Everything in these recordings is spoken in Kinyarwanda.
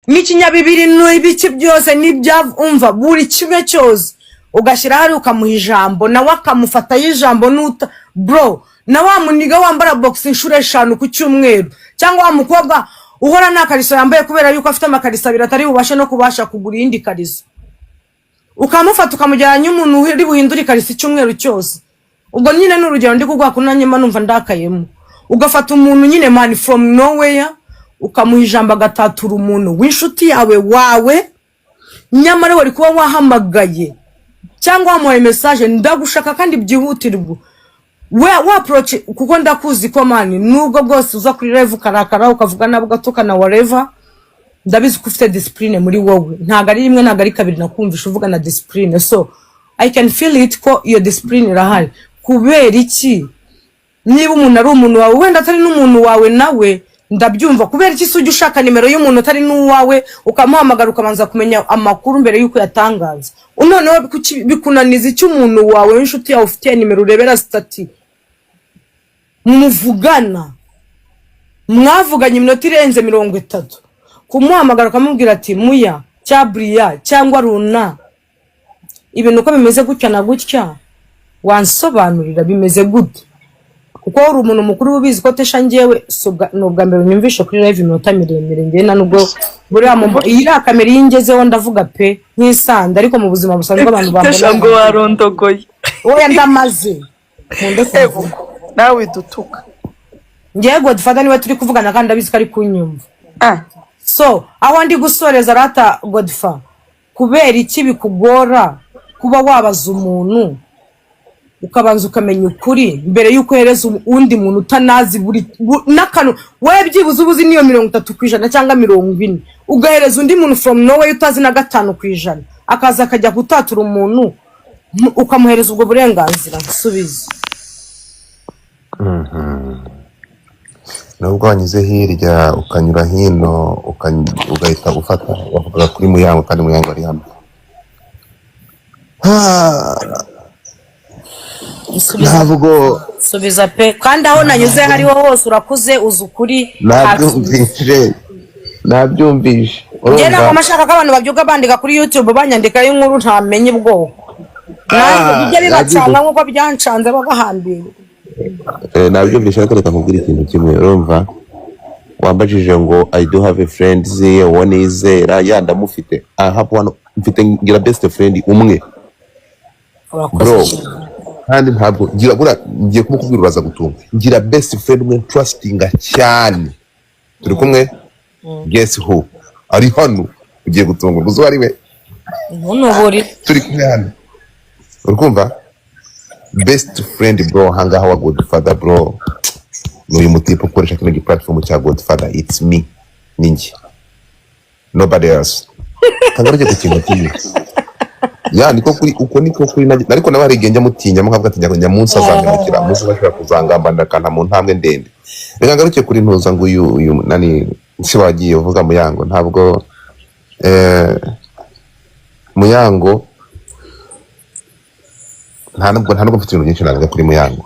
N'ikinyabibiri n'ibiki byose n'ibya, umva, buri kimwe cyose ugashyira hariya, ukamuha ijambo, nawe akamufataho ijambo. Nuta bro na wa muniga wambara box inshuro 5 ku cyumweru, cyangwa wa mukobwa uhora nta kariso yambaye kubera yuko afite amakariso abiri, atari bubashe no kubasha kugura iyindi kariso, ukamufata ukamujyana umuntu uri buhindure ikariso icyumweru cyose. Ubwo nyine ni urugero ndi kuguha kuri nanjye mba numva ndakayemo. Ugafata umuntu nyine, man, from nowhere, ukamuha ijambo, agatatura umuntu w'inshuti yawe wawe, nyamara wari kuba wahamagaye cyangwa wamuhaye message: "Ndagushaka kandi byihutirwa." We wa approach, kuko ndakuzi ko, man, nubwo bwose uza kuri live ukarakara, ukavuga nabi, ugatukana, whatever, ndabizi ko ufite discipline muri wowe. Ntabwo ari rimwe, ntabwo ari kabiri nakumvisha uvuga na discipline, so I can feel it ko iyo discipline irahari. Kubera iki, niba umuntu ari umuntu wawe, wenda atari n'umuntu wawe nawe ndabyumva, kubera iki se ujya ushaka nimero y'umuntu utari n'uwawe, ukamuhamagara, ukabanza kumenya amakuru mbere y'uko uyatangaza? Noneho kuki bikunaniza icyo umuntu wawe w'inshuti yawe ufitiye nimero, urebera status, muvugana, mwavuganye iminota irenze 30, kumuhamagara ukamubwira ati: "Muya cya buriya cyangwa runa, ibintu uko bimeze gutya na gutya, wansobanurira bimeze gute?" Kuko uri umuntu mukuru, uba ubizi ko tesha njyewe ni ubwa mbere unyumvishe kuri live iminota miremire. Njyewe na nubwo buriya iyi iriya kamera iyo ingezeho ndavuga pe nk'isanda, ariko mu buzima busanzwe abantu Tesha ngo bambona warondogoye. Oya, ndamaze nkunde Ego. kuvuga. Nawe dutuka. Njyewe Godfather niwe turi kuvugana kandi ndabizi ko ari kunyumva. Ah. So aho ndi gusoreza, rata Godfa, kubera iki bikugora kuba wabaza umuntu, ukabanza ukamenya ukuri mbere y'uko uhereza undi muntu utanazi buri n'akantu? Wowe byibuze uba uzi n'iyo 30% cyangwa 40, ugahereza undi muntu from nowhere utazi na 5%, akaza akajya gutatura umuntu, ukamuhereza ubwo burenganzira? Nsubize. Nubwo wanyuze hirya ukanyura hino, ugahita ufata wavugaga kuri Muyango, kandi Muyango ari hano. Ah, Subiza. Ntabwo Subiza pe, kandi aho nanyuze hariho hose urakuze, uzi ukuri. Nabyumvise, nabyumvise. Njye ntabwo Urumva amashaka ko abantu babyuka bandika kuri YouTube, banyandikaho inkuru ntamenye ubwoko nanjye. Ah, bijya bibacanga nabyumvise. nk'uko byancanze bagahambira. Nabyumvise, ariko reka nkubwire ikintu kimwe. Urumva, wambajije ngo I do have a friend uwo nizera. Yeah, ndamufite. I have one, mfite, ngira best friend umwe. Urakoze bro cyane. Kandi ntabwo ngira, buriya ngiye kumukubwira uraza gutunga. Ngira best friend umwe trustinga cyane, turi kumwe. Guess who ari hano? Ugiye gutungurwa, uzi uwo ari we? Ntunubure. Turi kumwe hano, uri kumva? Best friend, bro, hangaha wa Godfather, bro, ni uyu mutipe ukoresha kino giplatform cya Godfather. It's me, ni njye, nobody else. Kagaruke ku kintu kimwe. Yeah, niko kuri, uko niko kuri nanjye, ariko nawe hari igihe njya mutinya, mukavuga ati njya munsi azambimukira, munsi bashobora kuzangambanira akanta mu ntambwe ndende. Reka ngaruke kuri ntuza ngo uyu nani si wagiye uvuga Muyango. Ntabwo Muyango, nta nubwo mfite ibintu byinshi navuga kuri Muyango.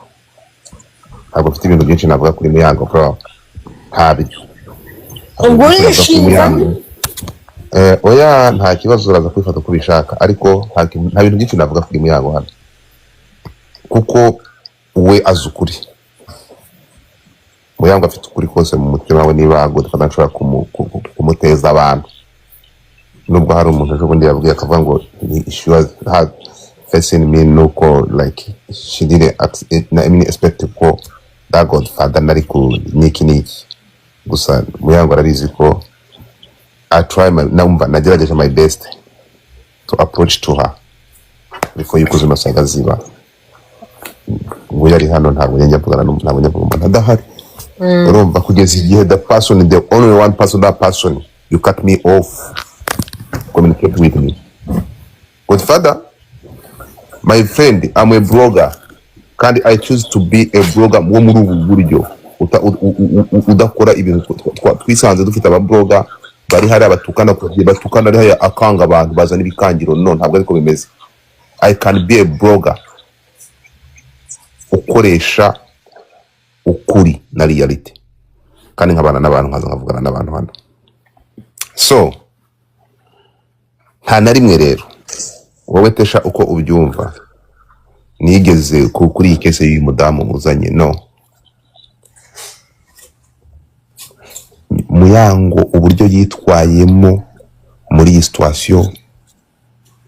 Ntabwo mfite ibintu byinshi navuga kuri Muyango, bro, ntabyo. Ubwo Ntabwo mfite ibintu navuga kuri urishinja. Muyango. Oya, nta kibazo, uraza kwifata uko ubishaka, ariko nta bintu byinshi navuga kuri Muyango hano, kuko we azi ukuri. Muyango afite ukuri kose mu mutima we. Niba Godfather nshobora kumuteza abantu, nubwo hari umuntu ejo bundi yabwiye akavuga ngo she was had facing me, nuko like she didn't I mean, expect ko that Godfather nari ku niki niki. Gusa Muyango arabizi ko I try my, numva nagerageje my best to approach to her before yuko zino saga ziba. Ngo yari hano, ntabwo njya mvugana ntabwo njya mvuga umuntu adahari. Urumva, kugeza igihe the person, the only one person, that person, you cut me off communicate with me. Godfather, my friend, I'm a blogger, kandi I choose to be a blogger wo muri ubu buryo udakora ibintu twisanze dufite. Abablogger bari hariya batukana, batukana ari hariya, akanga abantu bazana ibikangiro. No, ntabwo ariko bimeze. I can be a blogger ukoresha ukuri na reality, kandi nkabana n'abantu, nkaza nkavugana n'abantu hano. So Nta na rimwe rero wowe Tesha uko ubyumva nigeze kuri iyi case y'uyu mudamu muzanye, no Muyango uburyo yitwayemo muri iyi situation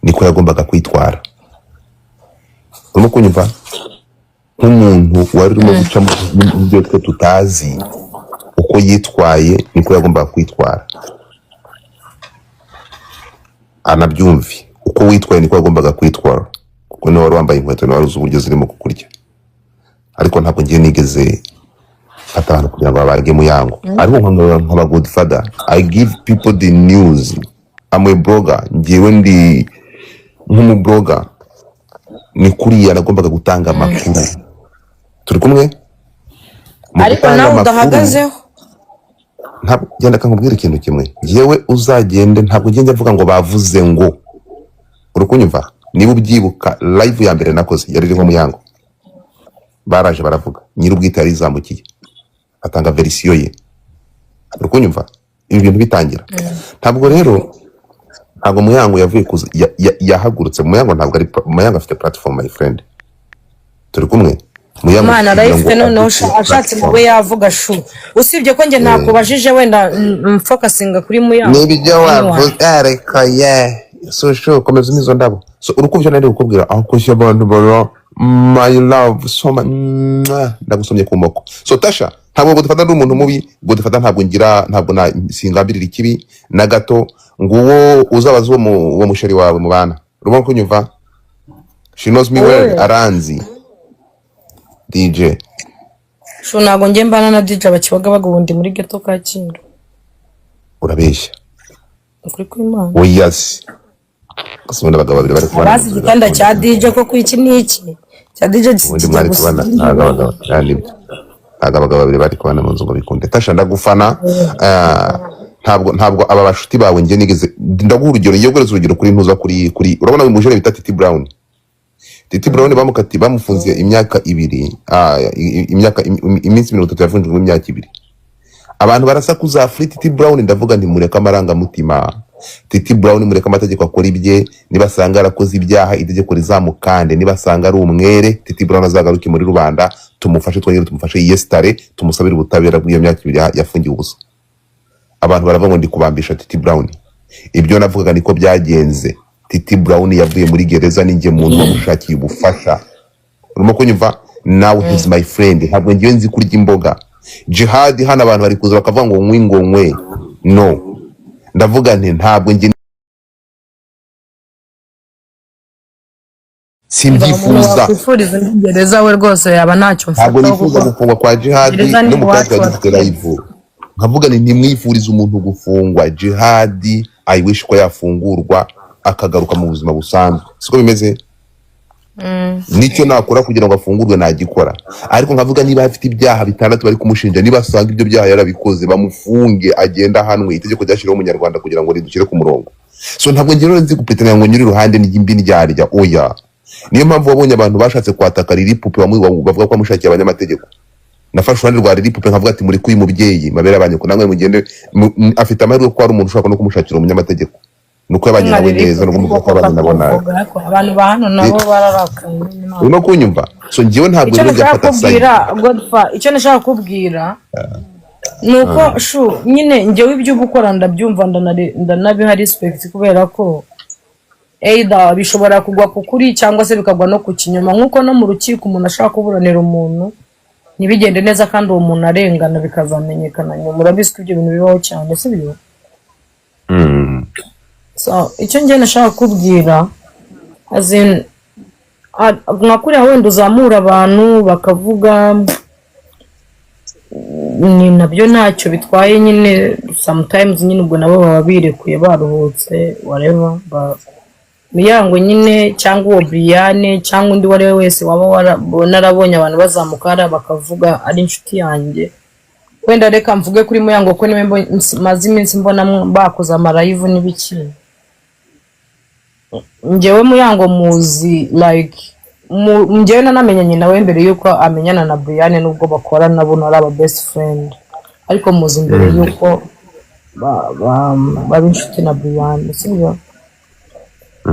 niko yagombaga kwitwara. Urimo kunyumva? Nk'umuntu wari urimo guca mu byo twe tutazi, uko yitwaye niko yagombaga kwitwara. Anabyumve, uko witwaye niko yagombaga kwitwara, kuko niwe wari wambaye inkweto, niwe wari uzi uburyo zirimo kukurya. Ariko ntabwo ngiye nigeze mfata abantu kugira ngo babage Muyango, ariko nkaba godfather, I give people the news. I'm a blogger, ngewe ndi nk'umubloga, ni kuriya nagombaga gutanga amakuru. Turi kumwe mu Ariko gutanga nawe amakuru. udahagazeho. Ntabwo genda, kankubwira ikintu kimwe. Yewe uzagende, ntabwo ngenda mvuga ngo bavuze ngo, uri kunyumva? Niba ubyibuka, live ya mbere nakoze yari iriho Muyango, baraje baravuga, nyir'ubwite yarizamukiye atanga version ye. Uri kunyumva? Ibi bintu bitangira, ntabwo rero, ntabwo Muyango yavuye kuza yahagurutse. Muyango ntabwo ari Muyango afite platform, my friend. Turi kumwe? Muyango Imana kugira ngo arayifite noneho ave kuri ashatse platform nawe yavuga shu, usibye ko njye nakubajije wenda mfocusinga kuri Muyango. Niba ibyo Anyway. wavuze, ariko ye so sure, komeza umizo ndabo. So urukumva nari kukubwira aho kushya abantu bara my love so mwah, ndagusomye ku moko. So Tasha, ntabwo ngo dufata ndi umuntu mubi, ngo dufata ntabwo ngira, ntabwo na singambirira ikibi na gato. Nguwo uzabaza uwo musheri wawe mubana, urimo kunyumva? She knows me well. Wowe. Aranzi DJ. Shu, ntabwo njye mbana na DJ Bakibagabaga, ubundi muri ghetto Kacyiru. Urabeshya. Ukuri kw'Imana. Oya se, gusa ubundi abagabo babiri bari kubana mu Abazi nzu igitanda cya birakunda. DJ koko, iki ni iki cya DJ Ubundi kijya mwari gusa. kubana, ntabwo abagabo, nibyo, ntabwo abagabo babiri bari kubana mu nzu ngo bikunde. Tasha, ndagufana. Ntabwo aba bashuti bawe njye nigeze, ndaguha urugero, ngiye guhereza urugero kuri ntuza, kuri urabona uyu mujene bita Titi Brown. Titi Brown bamukati bamufunze imyaka 2, imyaka iminsi 30 yafunzwe imyaka 2. Abantu barasakuza free Titi Brown. Ndavuga nti mureke amarangamutima, Titi Brown mureke amategeko akora ibye. Nibasanga yarakoze ibyaha, itegeko rizamukande. Nibasanga ari umwere, Titi Brown azagaruke muri rubanda, tumufashe, twongere tumufashe yesitare, tumusabire ubutabera bw'iyo myaka 2 yafungiwe ubusa. Abantu baravuga ngo ndi kubambisha Titi Brown. Ibyo navugaga niko byagenze. Titi Brown yavuye muri gereza ninjye muntu wamushakiye ubufasha. Urimo kunyumva? Now he's my friend. Ntabwo ngiye nzi kurya imboga Jihad. Hano abantu bari kuza bakavuga ngo nkwi, ngo nkwe, no ndavuga nti ntabwo njye Umuntu simbyifuza. Wakwifuriza indi gereza we rwose yaba ntacyo Ntabwo mfataho nifuza kuko gufungwa kwa Jihad. gereza ni No mu kazi iwacu twari dufite watwese. live, nkavuga nti ntimwifurize umuntu gufungwa. Jihad, I wish ko yafungurwa akagaruka mu buzima busanzwe, siko bimeze? Nicyo nakora kugira ngo afungurwe nagikora, ariko nkavuga niba afite ibyaha bitandatu bari kumushinja, niba asanga ibyo byaha yarabikoze, bamufunge, agenda ahanwe. Itegeko ryashyiriweho umunyarwanda kugira ngo ridushyire ku murongo. So ntabwo njye rero nzi gupetana ngo nyuri iruhande n'imbi ndyarya, oya. Niyo mpamvu wabonye abantu bashatse kwataka Lili Pupe, bavuga ko bamushakiye abanyamategeko. Nafashe uruhande rwa Lili Pupe, nkavuga ati muri kuyu mubyeyi mabere abanyu namwe mugende afite amahirwe ko hari umuntu ushobora no kumushakira umunyamategeko, nuko yabanye Nka nawe Lili neza, Pupe nuko muvuga ko koko abanye nabo nabi. bakavuga, ariko abantu ba hano nabo bararakaye nyine. Urimo kunyumva? So njyewe ntabwo Icyo rero njya nashaka mfata side. kubwira Godfa, icyo nashaka kubwira ni uko shu nyine njyewe ibyo uba ukora ndabyumva, ndanabiha respect, kubera ko either bishobora kugwa ku kuri cyangwa se bikagwa no ku kinyoma, nk'uko no mu rukiko umuntu ashaka kuburanira umuntu ntibigende neza kandi uwo muntu arengana bikazamenyekana nyuma. Urabizi ko ibyo bintu bibaho cyane, si byo? Mm. So icyo njye nashaka kubwira, as in, nka kuriya wenda uzamura abantu bakavuga, ni nabyo ntacyo bitwaye nyine. Sometimes nyine ubwo nabo baba birekuye, baruhutse, whatever. Muyango nyine cyangwa uwo Brian cyangwa undi uwo ari we wese waba narabonye abantu bazamuka hariya bakavuga ari inshuti yanjye, wenda reka mvuge kuri Muyango ko niwe maze iminsi mbona bakoze amalive n'ibiki. Njyewe Muyango muzi like njyewe nanamenyanye nawe mbere yuko amenyana na Brian, nubwo bakorana buno ari aba best friend, ariko muzi mbere yuko baba inshuti na Brian, sibyo?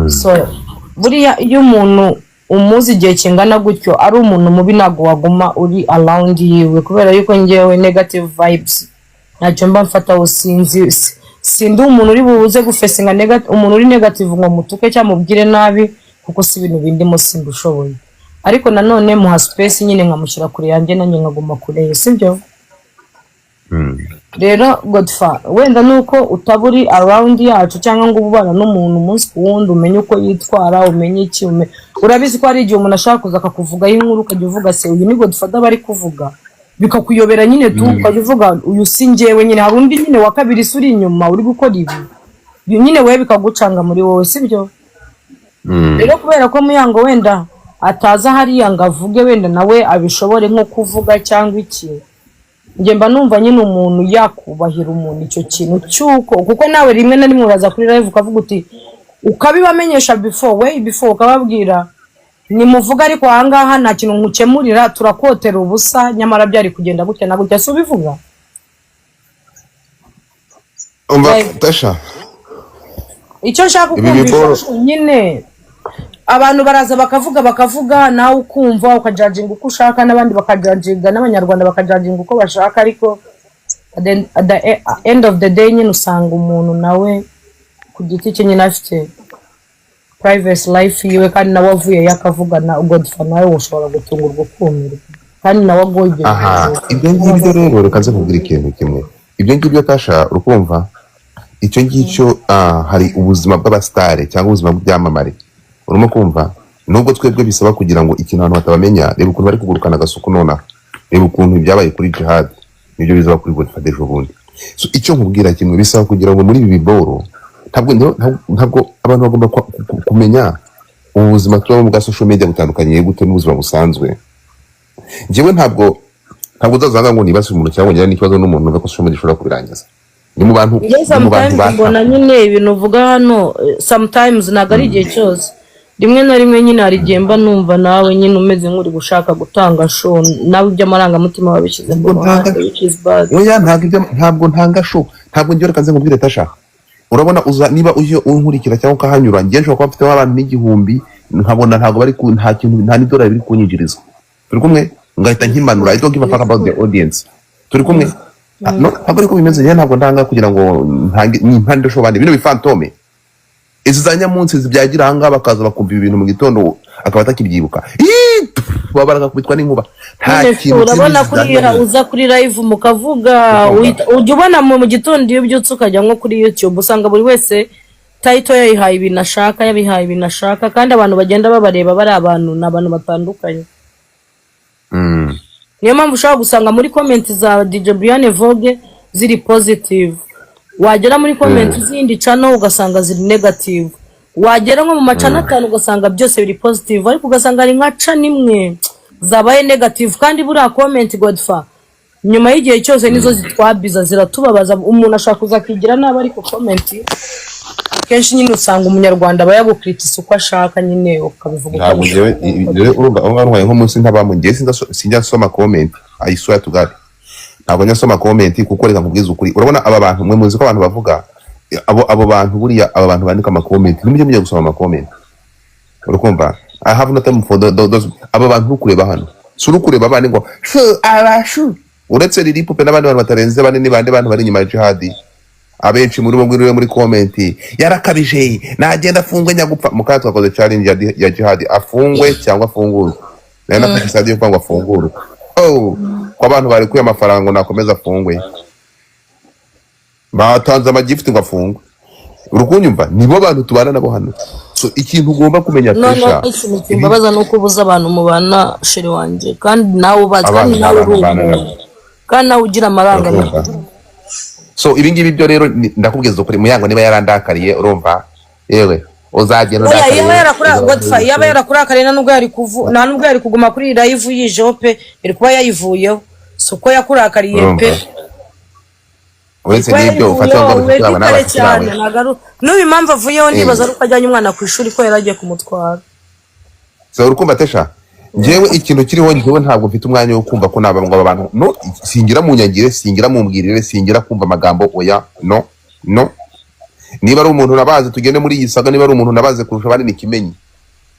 So buriya iyo umuntu umuzi igihe kingana gutyo ari umuntu mubi, ntabwo waguma uri around yiwe, kubera yuko ngewe negative vibes ntacyo mba mfataho. Sinzi, sindi umuntu uri buze gufacinga umuntu uri negative ngo mutuke cyangwa mubwire nabi, kuko si ibintu bindimo, simbishoboye. Ariko nanone muha space nyine, nkamushyira kure yanjye, nanjye nkaguma kure ye, sibyo? Rero Godfa, wenda nuko utaba uri around yacu cyangwa ngo ube ubana n'umuntu umunsi ku wundi, umenye uko yitwara, umenye iki, urabizi ko hari igihe umuntu ashaka kuza akakuvugaho inkuru, ukajya uvuga: "Se uyu ni Godfather bari kuvuga?" Bikakuyobera nyine tu, ukajya uvuga: "Uyu si njyewe nyine, hari undi nyine wa kabiri se uri inyuma uri gukora ibi." Ibyo nyine wowe bikagucanga muri wowe, sibyo? Rero kubera ko Muyango wenda ataza hariya ngo avuge, wenda nawe abishobore nko kuvuga cyangwa iki, njye mba numva nyine umuntu yakubahira umuntu icyo kintu cy'uko, kuko nawe rimwe na rimwe uraza kuri live ukavuga uti, ukabibamenyesha before, way before, ukababwira: "Nimuvuga, ariko ahangaha nta kintu nkukemurira, turakotera ubusa, nyamara byari kugenda gutya na gutya." Si ubivuga? Umva. Like, Tasha, icyo nshaka ibi kukumvisha, biboro nyine abantu baraza bakavuga, bakavuga, nawe ukumva, ukajudginga uko ushaka, n'abandi bakajudginga, n'Abanyarwanda bakajudginga uko bashaka, ariko at the end of the day nyine usanga umuntu nawe ku giti cye nyine afite privacy life yiwe, kandi nawe avuyeyo akavugana Godfa, nawe ushobora gutungurwa ukumirwa, kandi nawe aguha ibyo Aha, bintu. Ibyo ngibyo rero, reka nze nkubwire ikintu kimwe. Ibyo ngibyo, Tasha, urukumva icyo ngicyo, hari ubuzima bw'abasitari cyangwa ubuzima bw'ibyamamare, urimo kumva? Nubwo twebwe bisaba kugira ngo ikintu abantu batabamenya. Reba ukuntu bari kugurukana agasuku nonaha, reba ukuntu ibyabaye kuri Jihad nibyo bizaba kuri Godfather ejo bundi. So, icyo nkubwira kimwe, bisaba kugira ngo muri ibi biboro, ntabwo abantu bagomba kumenya ubu buzima tubamo bwa social media butandukanye gute n'ubuzima busanzwe. Njyewe ntabwo uzazanga ngo nibase umuntu cyangwa ngo ngirane n'ikibazo n'umuntu, numve ko social media ishobora kubirangiza. Ni mu bantu Njye ni mu bantu sometimes bata mbona nyine ibintu uvuga hano, sometimes, ntabwo ari igihe cyose, rimwe na rimwe nyine hari igihe mba numva nawe nyine umeze nk'uri gushaka gutanga show, nawe iby'amarangamutima wabishyize ku Ntabwo ruhande, ntanga which is bad. Oya, ntabwo ibyo, ntabwo ntanga show, ntabwo njyewe. Reka nze nkubwire, Tasha, urabona uza niba uje unkurikira cyangwa ukahanyura, njye nshobora kuba mfiteho abantu n'igihumbi, nkabona ntabwo bari ku nta kintu, nta n'idolari biri kunyinjiriza, turi kumwe, ngahita nkimanura. I don't give a fuck about the audience, turi kumwe? No, ntabwo ariko bimeze. Njye ntabwo ntanga kugira ngo ntange ni impande show bandi bino bifantome, izi za nyamunsi zibyagira ahangaha, bakaza bakumva ibi bintu mu gitondo akaba atakibyibuka. Ii, pff, baba barakubitwa n'inkuba, nta None se kintu urabona kirimo kuriya za nyamunsi. Uza kuri live mukavuga, Ukumva? Ujya ubona mu gitondo iyo ubyutse ukajya nko kuri YouTube, usanga buri wese title yayihaye ibintu ashaka, yabihaye ibintu ashaka, kandi abantu bagenda babareba bari abantu, ni abantu batandukanye. Niyo mpamvu ushobora gusanga muri comment za DJ Brian Vogue ziri positive, wagera muri comment z'indi channel ugasanga ziri negative, wagera nko mu macana 5 ugasanga byose biri positive, ariko ugasanga hari nka channel imwe zabaye negative. Kandi buriya comment, Godfa, nyuma y'igihe cyose nizo zitwabiza, ziratubabaza. Umuntu ashobora kuza akigira nabi, ariko comment akenshi nyine usanga Umunyarwanda aba yagukiritisa uko ashaka nyine, ukabivuga uko Ntabwo njyewe abishaka. Rero urumva aho ngaho ntwaye nko munsi ntabamo, njyewe sinjya nsoma comment. I swear to God, ntabwo njya nsoma comment, kuko reka nkubwize ukuri, urabona aba bantu, mwe muzi ko abantu bavuga, abo bantu, buriya aba bantu bandika amacomment, ntimujye mujya gusoma amacomment, urukumva? I have no time for those aba bantu uri kureba hano. Si uri kureba abandi ngo shu abashu, uretse Lili Pupe n'abandi bantu batarenze bane, ni bande bantu bari inyuma ya Jihadi? Abenshi muri bo ngwino muri comment: "Yarakabije, nagenda afungwe nyagupfa." Mukanya twakoze challenge ya Jihadi, afungwe cyangwa afungurwe. Nayo nafashe side yo kuvuga ngo afungurwe. Oh, ko abantu barekuye amafaranga ngo nakomeze afungwe, batanze amagift ngo afungwe, urukunyumva? Nibo bantu tubana nabo hano. So ikintu ugomba kumenya, Noneho Tesha, ikintu kimbabaza ni uko ubuza abantu mubana, chéri wanjye, kandi nawe ubazi, kandi Abantu nawe uri n'abantu babana umuntu, nabo, kandi nawe ugira amarangamutima. Urumva? So ibi ngibi byo rero ndakubwiza ukuri, Muyango niba yarandakariye, urumva, yewe uzagenda Oya, undakariye. yaba yarakura, Godfa, yaba yarakurakariye, nta nubwo yari kuguma kuri iyi live yijeho pe, yari kuba yayivuyeho. Si uko yakurakariye Urumva? pe. Uretse Kuba n'ibyo, ufate yayivuyeho ngo abashyitsi we bawe kare n'abashyitsi cyane bawe. Ntabwo ari n'ubu impamvu avuyeho, ndibaza ari uko ajyanye umwana ku ishuri, ko yari agiye kumutwara. So urukumva, Tesha, njyewe ikintu kiriho, njyewe ntabwo mfite umwanya wo kumva ko naba ngo aba bantu, no singira mu nyangire, singira mu mbwirire, singira kumva amagambo. Oya, no, no. Niba ari umuntu nabaze, tugende muri iyi saga, niba ari umuntu nabaze kurusha abandi ni Kimenyi.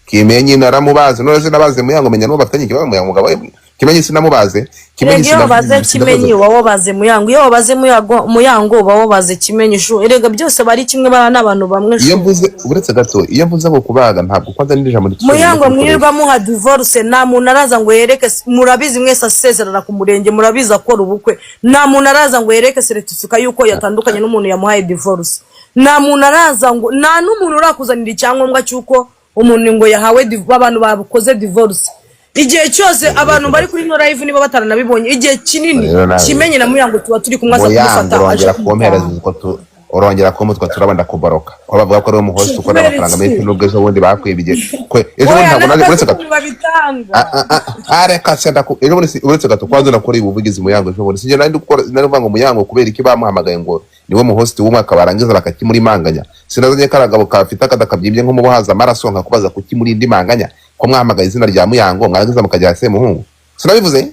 Kimenyi naramubaze. None se nabaze Muyango, menya n'uwo bafitanye ikibazo? Muyango umugabo we Kimenyi sinamubaze. Kimenyi Erega iyo wabaze Kimenyi, uba wabaze Muyango. Iyo wabaze Muyango, Muyango uba wabaze Kimenyi shu. Erega byose bari kimwe, bara n'abantu bamwe Iyo shu. mvuze, uretse gato, iyo mvuze ngo kubaga, ntabwo kwanza n'iri jambo ntituzongere Muyango kurikoresha. mwirirwa muha divorce, nta muntu araza ngo yereke. Murabizi mwese asezerana ku murenge, murabizi akora ubukwe. Nta muntu araza ngo yereke certificat y'uko yatandukanye n'umuntu yamuhaye divorce. Nta muntu araza ngo, nta n'umuntu urakuzanira icyangombwa cy'uko umuntu ngo yahawe abantu bakoze divorce. Igihe cyose abantu bari kuri ino live, niba bataranabibonye, igihe kinini Rero nawe Kimenyi na Muyango tuba turi kumwe, aza Muyango kumufata aje urongera kumpereza kumutaha. utwo urongera kumutwa turabona, ndakuboroka ko bavuga ko ari umuhost ukora Kubera amafaranga iki? menshi, nubwo ejo bundi bakwibye kwe ejo bundi Oya, ntabwo naje. ntabwo Uretse gato. ukuntu babitanga. Reka se ejo bundi uretse gato kwanza nakoreye ubuvugizi Muyango ejo bundi. Sinjye nari ndi gukora, nari kuvuga ngo Muyango kubera iki bamuhamagaye ngo niwe muhost w'umwaka, barangiza bakakimurimanganya? Sinazanye karagabo kafite akada kabyimbye nk'umubuhaza amaraso, nkakubaza kuki muri indi manganya ko mwahamagaye izina rya Muyango, mwarangiza mukajya Semuhungu? Sinabivuze?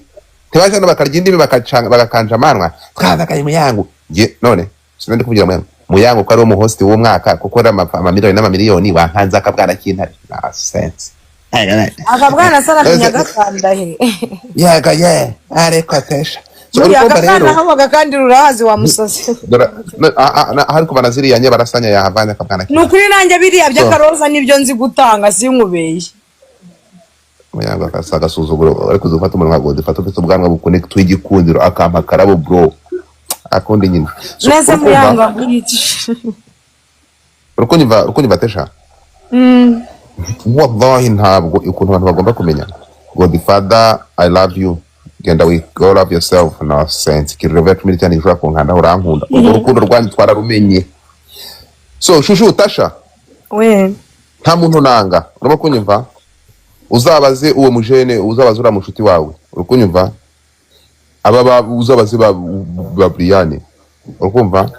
Ntibaje hano bakarya indimi, bagakanja amanwa, twazakaye Muyango. Nge none sinari kuvugira Muyango, Muyango ko ari wo muhost w'umwaka, kuko ari amamiliyoni n'amamiliyoni, wankanze akabwana k'intare, nonsense. Akabwana se aramenya gakanda he? Yego ye, ariko atesha. So Buriya uri kumva akabwana rero habaga kandi rurahazi wa musazi. Ahari kuva na ziriya nye barasanya yahavanye akabwana Ni k'intare. ukuri, nanjye biriya by'akaroza nibyo nzi gutanga, sinkubeye. Muyango akasa agasuzuguro, ariko uzi gufata umuntu nka Godfather ufite ubwanwa bukonekitiwe igikundiro, akampa akarabo, bro, akundi nyine. So Nese uri kumva Muyango avuga iki? Uri kunyumva Tesha? Wallahi, ntabwo ukuntu abantu bagomba kumenya. Godfather, I love you, genda we go love yourself, nonsense. Kiriro 19 ishobora kunkanda, urankunda, urwo rukundo rwanyu twararumenye. So shushu, Tasha, We. nta muntu nanga, urimo kunyumva? Uzabaze uwo mujene, uzabaze uriya mushuti wawe, uri kunyumva? Aba uzabaze ba Brian, uri kumva?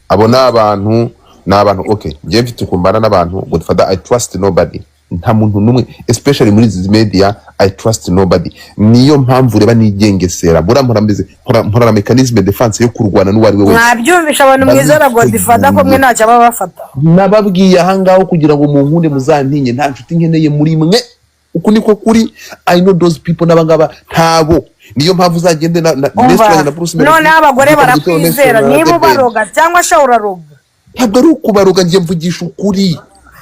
Abo ni abantu, ni abantu. Okay, njye mfite ukumbana n'abantu. Godfather, I trust nobody, nta muntu n'umwe, especially muri izi media, I trust nobody. Niyo mpamvu ureba nigengesera, buriya mpora meze mpora na mécanisme defense yo kurwana n'uwo ari we wese. Mwabyumvisha abantu mwizera Godfather ko mwe ntacyo baba bafata. Nababwiye ahangaho kugira ngo munkunde muzantinye, nta nshuti nkeneye muri mwe, uku niko kuri. I know those people n'abangaba ntabo. Niyo mpamvu uzagende na Umva, Nestor na Bruce Melody, noneho abagore uvuga mu gitondo barakwizera Nestor na niba The Ben. ubaroga cyangwa se uraroga? Ntabwo ari ukubaroga, njye mvugisha ukuri.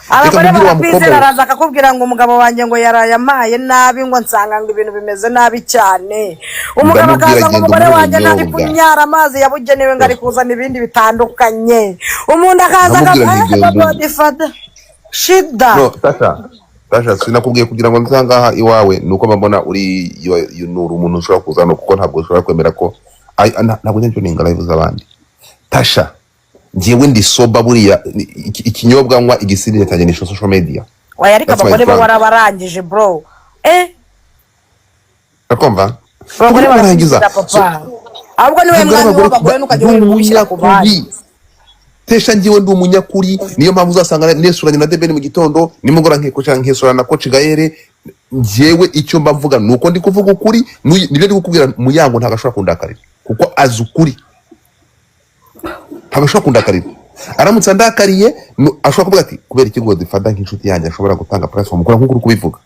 Reka Abagore nkubwire wa mukobwa barakwizera, we. araza akakubwira ngo umugabo wanjye ngo yaraye amaye nabi, ngo nsanga ngo ibintu bimeze nabi cyane. Umugabo Ndamubwira, akaza ngo genda umugore umuhe wanjye ntari ubunyobwa. kunyara amazi yabugenewe, ngo ari kuzana ibindi bitandukanye. Umuntu akaza Ndamubwira nti genda akagodifata shida. No, Tasha, Tasha, sinakubwiye kugira ngo nze ahangaha iwawe, ni uko mbona uri nuri umuntu ushobora kuza hano, kuko ntabwo ushobora kwemera ko ntabwo njya njoininga live z'abandi. Tasha, njyewe ndi sober, buriya ikinyobwa nywa, igisindisha cyanjye ni social media. Oya, ariko That's my abagore bo drug. warabarangije, bro, eh. Urakumva? Abagore Ntabwo barangiza. barakwizera, So, papa. Ahubwo niwe ntabwo ari mwami abagore w'abagore, ntukajya ndi wirirwa ubishyira ku bandi. umunyakuri, Tesha, njyewe ndi umunyakuri. Niyo mpamvu uzasanga nesuranye na Debeni mu gitondo, nimugoroba nkikoca nkesurana na Coach Gaere. Njyewe icyo mba mvuga ni uko ndi kuvuga ukuri, nibyo ndi kukubwira. Muyango ntabwo ashobora kundakarira kuko azi ukuri, ntabwo ashobora kundakarira. Aramutse andakariye, ashobora kuvuga ati kubera iki Godfather nk'inshuti yanjye ashobora gutanga platform ukora nk'uko uri kubivuga?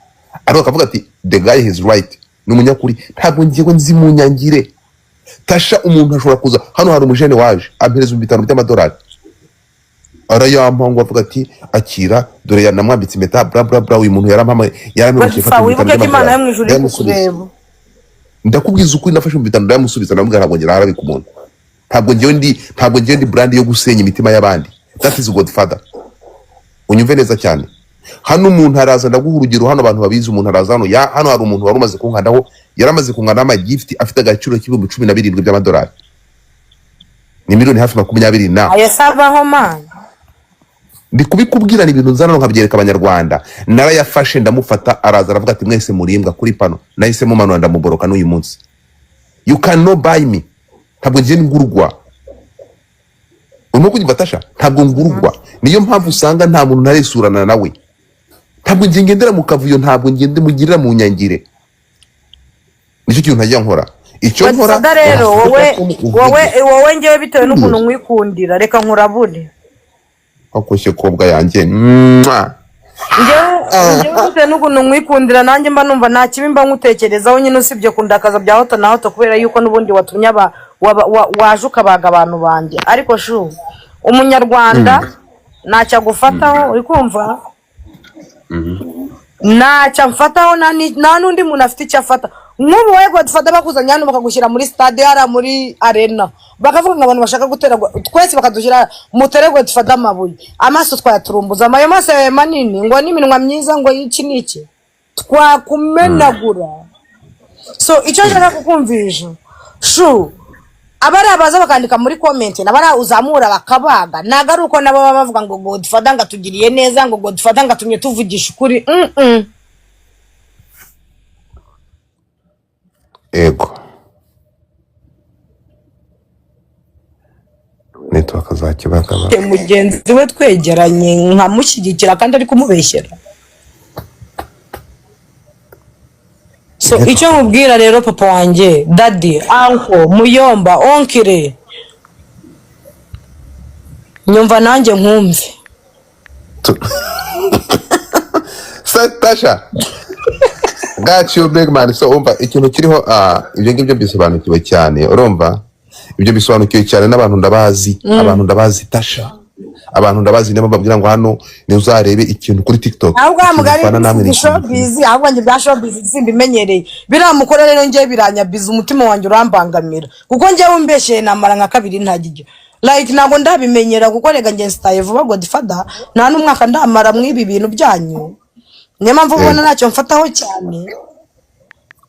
Ariko akavuga ati the guy is right, ni umunyakuri. Ntabwo njyewe nzi munyangire. Tasha, umuntu ashobora kuza hano, hari umujene waje ampereza 5000 by'amadolari, arayampa ngo avuga ati akira, dore namwambitse impeta, bla bla bla. Uyu muntu yarampamaye, yarampemukiye, Godfa, mfata wibuke ko Imana yo mu ijuru iri ndayamusubiza. kukureba. Ndakubwiza ukuri, nafashe 5000 ndayamusubiza, ndamubwira ntabwo ngera harabika umuntu. Ntabwo njyewe ndi brand yo gusenya imitima y'abandi. That is Godfather, unyumve neza cyane. Hano umuntu araza, ndaguha urugero hano abantu babizi, umuntu araza hano ya hano hari umuntu wari umaze kunkandaho, yaramaze kunkandaho amagift afite agaciro k'17,000 by'amadolari, ni miliyoni hafi 20 na Ayo savaho, man. Ndi kubikubwira, ni ibintu nzana nkabyereka Abanyarwanda. Narayafashe ndamufata, araza aravuga ati mwese murimbwa kuri pano, nahise mumanura ndamuboroka. N'uyu munsi you cannot buy me, ntabwo ngiye ngurwa. Urimo kunyumva, Tasha? Ntabwo ngurwa. Niyo mpamvu usanga nta muntu ntaresurana nawe. Ntabwo ngiye ngendera mu kavuyo, ntabwo ngende mugirira mu nyangire. Nicyo kintu ntajya nkora, icyo nkora Godfather rero, wowe uvuge. wowe ngewe bitewe n'ukuntu nkwikundira, reka nkurabure. Wakoshye kobwa yanjye. Mwah! Njyewe bitewe n'ukuntu nkwikundira, nanjye mba numva nta kibi mba nkutekerezaho nyine, usibye kundakaza bya hato na hato, kubera yuko n'ubundi watumye waje ukabaga abantu banjye. Ariko shu, umunyarwanda ntacyo agufataho, uri kumva? Ntacyo amfataho, nta n'undi muntu afite icyo afata. Nk'ubu wowe Godfather, bakuzanye hano bakagushyira muri stade hariya muri arena, bakavuga ngo abantu bashaka gutera twese bakadushyira, mutere Godfather amabuye, amaso twayaturumbuza, ayo maso yawe manini ngo n'iminwa myiza ngo iki n'iki, twakumenagura. So icyo nshaka kukumvisha shu, abari abaza bakandika muri comment, n'abari uzamura bakabaga, ntabwo ari uko nabo baba bavuga ngo Godfather ngo atugiriye neza, ngo Godfather ngo atumye tuvugisha ukuri. Ego, network za Kibagabaga. Mugenzi we twegeranye nkamushyigikira kandi ari kumubeshyera. So icyo mubwira rero, papa wanjye, daddy, uncle, muyomba, onkire, nyumva nanjye nkumve. Tasha, got you, big man. So umva ikintu kiriho, ibyo ngibyo bisobanukiwe cyane, urumva? Ibyo bisobanukiwe cyane n'abantu ndabazi, abantu ndabazi, Tasha, abantu ndabazi. Niyo babwira ngo hano ntuzarebe ikintu kuri TikTok Ahubwo wa ikintu mugari mpfana namwe ni ni ikintu kimwe. showbiz. Ahubwo njye bya showbiz simbimenyereye, biriya mukora rero njyewe biranyabiza, umutima wanjye urambangamira, kuko njyewe umbeshyeye namara nka kabiri ntagijya, like ntabwo ndabimenyera, kuko rega njye nsitaye vuba, Godfather, nta n'umwaka ndamara mu ibi bintu byanyu. Niyo mpamvu ubona ntacyo mfataho cyane,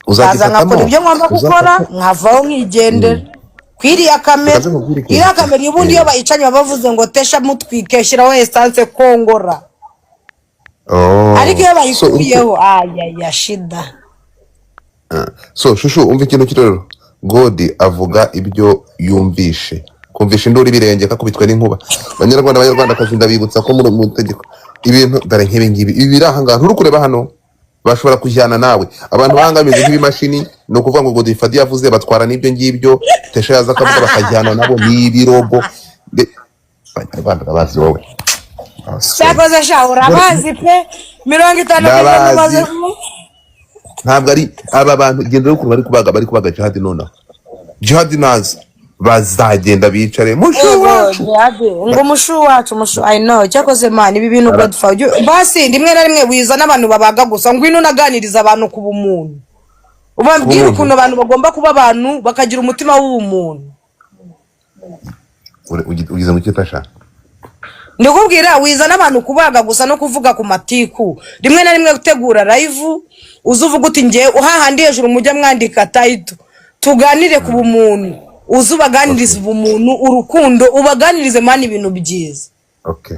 nkaza nkakora Uzagifatamo ibyo ngomba gukora, uzafata nkavaho nkigendera kwiriya kamera. Reka nkubwire ikintu. Iriya kamera ubundi iyo bayicanye baba bavuze ngo tesha mutwike, shyiraho essence, kongora. Oh. Ariko iyo So bayikuyeho, ayaya, shida. So shushu, umva ikintu kiri rero, Godi avuga ibyo yumvishe, kumvisha induru ibirenge kakubitwe n'inkuba. Banyarwanda, banyarwandakazi, ndabibutsa ko muri mu tegeko ibintu dore nk'ibi ngibi, ibi biri aha ngaha nturi kureba hano, bashobora kujyana nawe. Abantu bahanga bameze nk'ibimashini, ni ukuvuga ngo Godifadi yavuze batwara n'ibyo ngibyo, Tesha yaza akavuga bakajyana nabo, ni ibirobo. Abanyarwanda ndabazi wowe. Cyakoze sha, urabazi pe, 50% Ndabazi. umaze. Ntabwo ari aba bantu, genda ukuntu bari kubaga, bari kubaga Jihadi nonaha. Jihadi naza bazagenda bicare mushu Ego, wacu. Jihadi, ngo umushu wacu, umushu, I know. Cyakoze man, ibi bintu Godfather, basi rimwe na rimwe wiza n'abantu babaga gusa, ngwino unaganiriza abantu ku bumuntu, ubabwire Ubumuntu. ukuntu abantu bagomba kuba abantu, bakagira umutima w'ubumuntu. Ugize ngo icyo, Tasha? Ndikubwira, wiza n'abantu kubaga gusa no kuvuga ku matiku. Rimwe na rimwe gutegura live, uza uvuga uti ngewe hahandi hejuru mujya mwandika title, tuganire ku bumuntu, uze ubaganirize ubumuntu, urukundo, ubaganirize man ibintu byiza. Okay.